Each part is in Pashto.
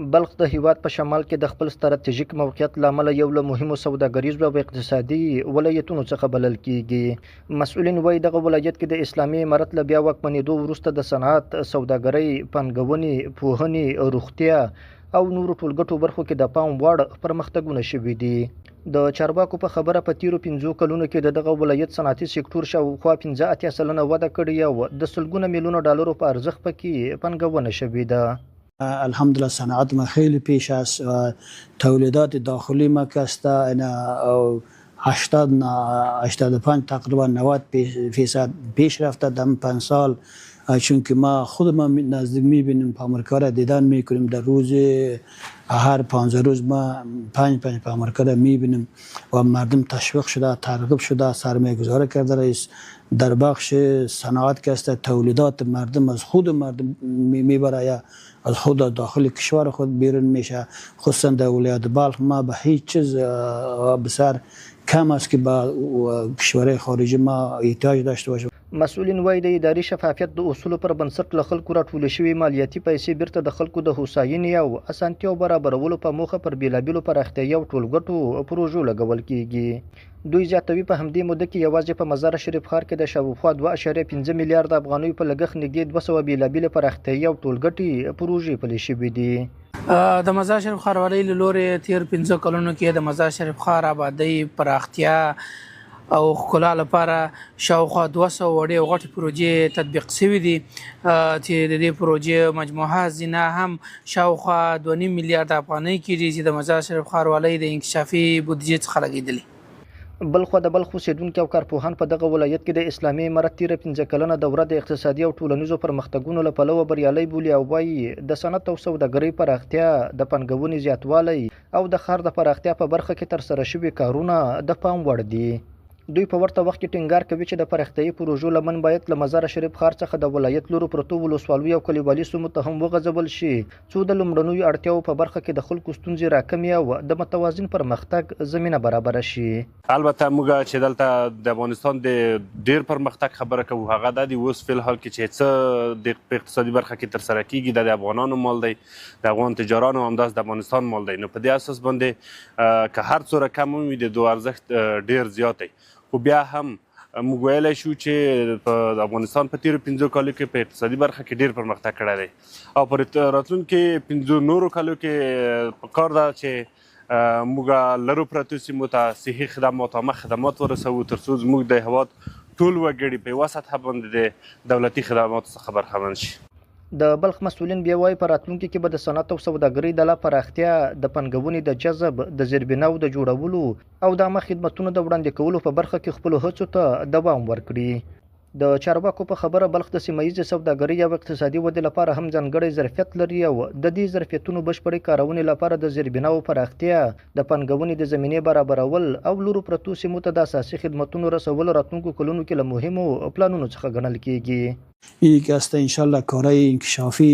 بلخ د هېواد په شمال کې د خپل ستراتیژیک موقعیت له امله یو له مهمو سوداګریزو او اقتصادي ولایتونو څخه بلل کېږي. مسؤلین وايي، دغه ولایت کې د اسلامي امارت له بیا واکمنېدو وروسته د صنعت، سوداګرۍ، پانګونې، پوهنې، روغتیا او نورو ټولګټو برخو کې د پام وړ پرمختګونه شوي دي. د چارواکو په خبره، په تېرو 5 کلونو کې د دغه ولایت صنعتي سکتور شاوخوا 85% وده کړې او د سلګونه میلیونه ډالرو په ارزښت پکې پانګونه شوې ده. الحمدلله صنعت ما خیلی پیش است و تولیدات داخلی ما که است 80 85 تقریبا 90% پیش رفته در 5 سال، چون که ما خود ما نزدیک میبینیم، پامرکا را دیدن میکنیم، در روز هر 15 روز ما 5 5 پامرکا را میبینیم و مردم تشویق شده، ترغیب شده، سرمایه گذاری کرده رئیس در بخش صنعت که است تولیدات مردم از خود مردم میبره یا از خود داخل کشور خود بیرون میشه. خصوصا در ولایت بلخ ما به هیچ چیز بسر کم است که به کشورهای خارجی ما احتیاج داشته باشیم. مسؤلین وايي، د اداري شفافیت د اصولو پر بنسټ له خلکو راټولې شوې مالیاتي پیسې بیرته د خلکو د هوساینې او اسانتیاو برابرولو په موخه پر بېلابېلو پراختیايي او ټولګټو پروژو لګول کېږي. دوی زیاتوي، په همدې موده کې یوازې په مزار شریف ښار کې د شاوخوا 2.5 میلیارد افغانیو په لګښت نږدې 200 بېلابېلې پراختیايي او ټولګټې پروژې پلې شوې دي. د مزار شریف ښاروالۍ له لوري تېر 5 کلونو کې د مزار شریف ښار آبادۍ، پراختیا او ښکلا لپاره شاوخوا 200 وړې او غټې پروژې تطبیق شوې دي، چې د دې پروژې مجموعه هزینه هم شاوخوا 2.5 میلیارد افغانۍ کېږي، چې د مزار شریف ښاروالۍ د انکشافي بودجې څخه لګېدلې. بلخوا د بلخ اوسېدونکي او کارپوهان په دغه ولایت کې د اسلامي امارت تېره 5 کلنه دوره د اقتصادي او ټولنیزو پرمختګونو له پلوه بریالۍ بولي او وايي، د صنعت او سوداګرۍ پراختیا، د پانګونې زیاتوالی او د ښار د پراختیا په برخه کې ترسره شوي کارونه د پام وړ دي. دوی په ورته وخت کې ټینګار کوي چې د پراختیايي پروژو لمن باید له مزار شریف ښار څخه د ولایت لورو پرتو ولسوالیو او کلیوالي سیمو ته هم وغځول شي، څو د لومړنیو اړتیاوو په برخه کې د خلکو ستونزې راکمې او د متوازن پرمختګ زمینه برابره شي. البته موږ چې دلته د افغانستان د ډیر پرمختګ خبره کوو، هغه دا دی اوس فی الحال کې چې څه د اقتصادي برخه کې ترسره کیږي، دا د افغانانو مال دی، د افغان تجارانو، همداسې د افغانستان مال دی. نو په دې اساس باندې که هر څومره کم وي، د دوه ارزښت ډیر زیات دی. خو بیا هم موږ ویلی شو چې په افغانستان په تېرو 5 کالو کې په اقتصادي برخه کې ډیر پرمختګ کړی دی او په راتلونکي 5 نورو کالو کې په کار ده چې موږ لرو پرتو سیمو ته صحي خدمات، عامه خدمات ورسوو، ترڅو زموږ د هېواد ټول وګړي په یوه سطحه باندې د دولتي خدماتو څخه برخمن شي. د بلخ مسؤلین بیا وايي، په راتلونکي کې به د صنعت او سوداګرۍ د لا پراختیا، د پانګونې د جذب، د زیربناو د جوړولو او د عامه خدمتونو د وړاندې کولو په برخه کې خپلو هڅو ته دوام ورکړي. د چارواکو په خبره، بلخ د سیمه ییزې سوداګرۍ او اقتصادي ودې لپاره هم ځانګړی ظرفیت لري او د دې ظرفیتونو بشپړې کارونې لپاره د زیربناو پراختیا، د پانګونې د زمینې برابرول او لورو پرتو سیمو ته د اساسي خدمتونو رسول راتلونکو کلونو کې له مهمو پلانونو څخه ګڼل کېږي. اینی که است انشالله کارهای انکشافی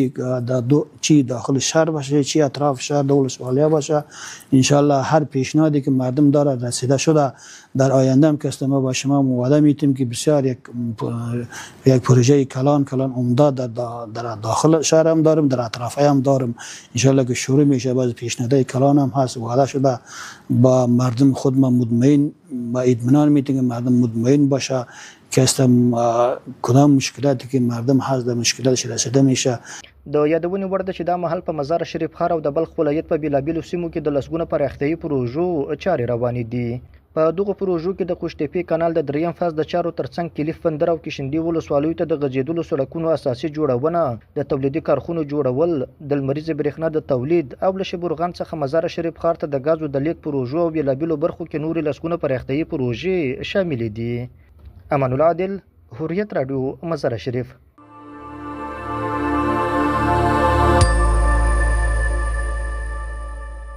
در چی داخل شهر باشه، چی اطراف شهر د ولسوالیا باشه، انشالله هر پیشنهادی که مردم داره رسیده شده. در آینده هم که است ما با شما وعده میتیم که بسیار یک پروژه کلان کلان عمده در داخل شهر هم دارم، در اطراف هم دارم، انشالله که شروع میشه. باز پیشنهادهای کلان هم هست، وعده شده. با مردم خود ما مطمئن با اطمینان میتیم که مردم مطمئن باشه که است کدام مشکلاتی که مردم هست در مشکلاتش رسیده میشه. د یادونې وړ ده چې دا مهال په مزار شریف ښار او د بلخ ولایت په بېلابېلو سیمو کې د لسګونه پراختیايي پروژو چارې روانې دي. په دغو پروژو کې د قوشتېپې کانال د دریم فاز د چارو ترڅنګ کلیف بندر او کشندې ولسوالیو ته د غځېدلو سړکونو اساسي جوړونه، د تولیدي کارخونو جوړول، د لمریزې برېښنا د تولید او له شبرغان څخه مزار شریف ښار ته د ګازو د لیږد پروژو او بېلابېلو برخو کې نورې لسګونه پراختیايي پروژې شاملې دي. امان الله عادل، حریت راډیو، مزار شریف.